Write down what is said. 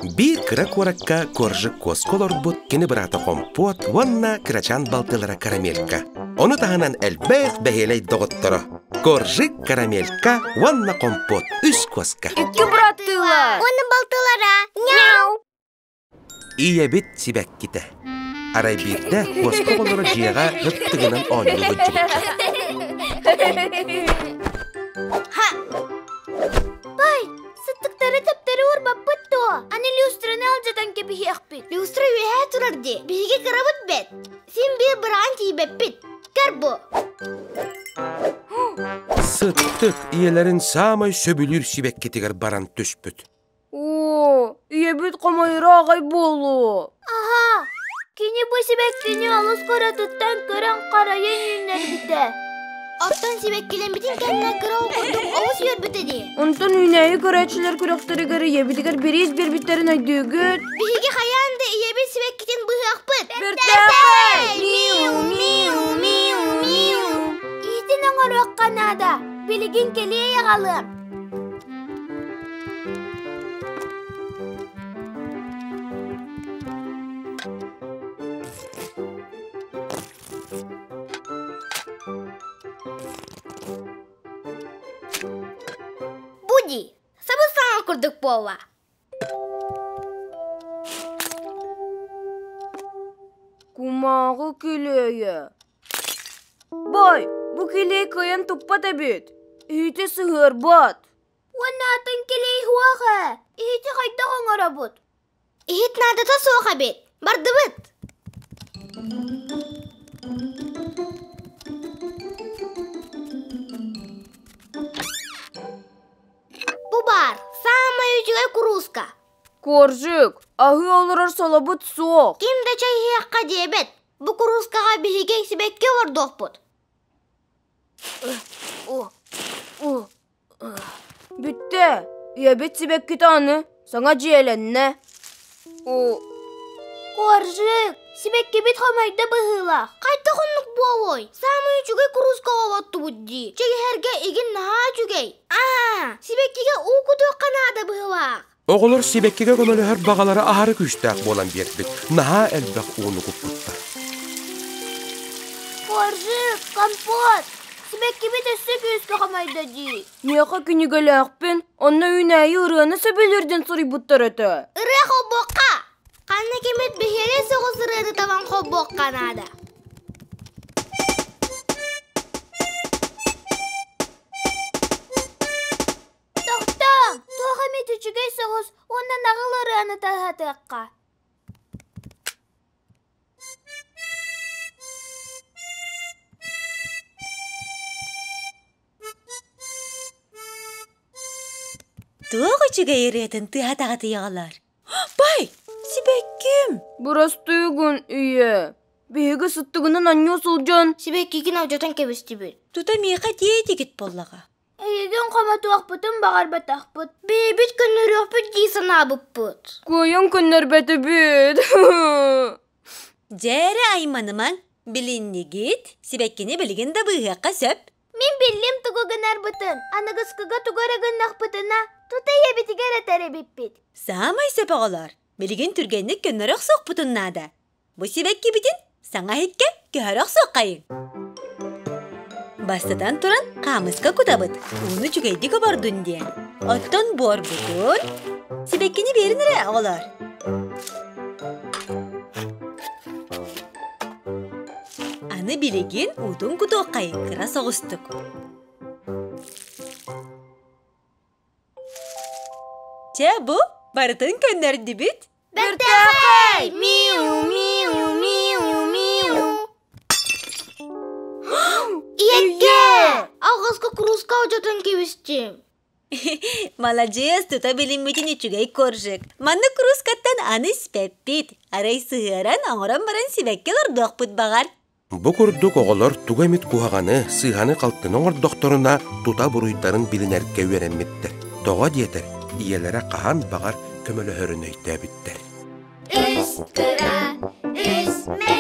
Биир кыра куоракка Коржик куоска олорбут кини быраата Хомпуот уонна кырачаан балтылара Карамелька. Ону таһынан элбэх бэһиэлэй доҕотторо Коржик, Карамелька уонна Хомпуот үс куоска. Икки быраттыылар. Уонна балтылара. Няу! Ийэбит сибэккитэ. Арай биирдэ куоска оҕолоро дьиэҕэ ыттыгынан оонньуу сылдьыбыттар. Ха! Бай, сыттыктары төптөрү уурбаппыт дуо? Аны люстраны алдьатан кэбиһиэхпит. Люстра үөһээ турар дии. Биһиги кырабыт бэт. Син биир быраҕан тиийбэппит. Көр бу. Сыттык ийэлэрин саамай сөбүлүүр сибэккитигэр баран түспүт. Оо, ийэбит хомойоро аҕай буолуо. Аһаа, кини бу сибэккини олус кыратыттан көрөн харайан үүннэрбитэ. Оттон сибэккилэммитин кэннэ кыра ол курдук олус үөрбүтэ дии. Онтон үүнээйи көрөөччүлэр күрэхтэригэр ийэбитигэр бириис биэрбиттэрин өйдүүгүт? Биһиги хайаан да ийэбит сибэккитин быһыахпыт. Бэртээхэй! Миу, миу, миу, миу. Иитин оҥоруохха наада. Билигин кэлиэй аҕалыам. Буди, сабыс-саҥа курдук буолла. Кумааҕы килиэйэ. Бай, бу килиэй кыайан туппат эбит. Иһити сыһыарбат. Уонна атын килиэй суох ээ. Иһити хайдах оҥоробут? Иһит наадата суох эбит. Бардыбыт. Бу баар, саамай үчүгэй курууска. Коржик, аһыы олорор солобут суох. Ким да чэй иһиэххэ диэбэт. Бу куруускаҕа биһиги сибэкки олордуохпут. Бүттэ. Ийэбит сибэккитэ аны саҥа дьиэлэннэ. Коржик, сибэккибит хомойдо быһыылаах. Хайдах оннук буолуой? Саамай үчүгэй куруускаҕа олоттубут дии. Чэгиһэргэ игин наһаа үчүгэй. Аа, сибэккигэ уу кутуохха наада быһыылаах. Оҕолор сибэккигэ көмөлөһөр баҕалара аһары күүстээх буолан биэрбит, наһаа элбэх ууну куппуттар. Коржик, компот, сибэккибит өссө күүскэ хомойдо дии. Миэхэ кинигэлээхпин, онно үүнээйи ырыаны сөбүлүүрдэн суруйбуттар этэ. Ырыа холбуохха! Ханна кимит биһиэри соҕус ырыаны табан холбуохха наада. Тохтооҥ! Туох эмит үчүгэй соҕус уонна наҕыл ырыаны таһатыахха. Туох үчүгэй ырыатын тыаһатаҕытыйаҕалар? Бай, сибэкким! Бырастыыгын, ийэ. Биһиги сыттыгынан анньыы сылдьан Сибэккигин алдьатан кэбистибит. Тута миэхэ диэтигит буоллаҕа. Эйигин хомотуохпутун баҕарбатахпыт. Бэйэбит көннөрүөхпүт дии санаабыппыт. Кыайан көннөрбөтүбүт. Дьэ эрэ айманымаҥ, билиннигит, сибэккини билигин да быыһыахха сөп. Мин биллим тугу гынарбытын, аныгыскыга тугу эрэ гыннахпытына, тута ийэбитигэр этэр эбиппит. Саамай сөп оҕолор, билигин түргэнник көннөрө охсуохпутун наада. Бу сибэккибитин саҥа иһиккэ көһөрө охсуоххайыҥ. Бастатан туран хаамыска кутабыт, ууну үчүгэйдик обордун диэн. Оттон буорбутун сибэккини биэрин эрэ оҕолор. Аны билигин уутун кутуоххайыҥ кыра соҕустук. Чэ бу барытын көннөрдүбүт. Бэртээхэй! Миу, миу, миу, миу. Ийэккэ! Алҕаска курууска алдьатан кэбистим. Маладьыас, тута билиммитин үчүгэй коржик. Маннык куруускаттан аны испэппит. Арай сыһыаран, оҥорон баран сибэкки олордуохпут баҕар. Бу курдук оҕолор тугу эмит куһаҕаны, сыыһаны-халтыны оҥордохторуна тута буруйдарын билинэргэ үөрэммиттэр. Тоҕо диэтэр, ийэлэрэ хаһан баҕар көмөлөһөрүн өйдөөбүттэр. Үс кыра, үс мэ.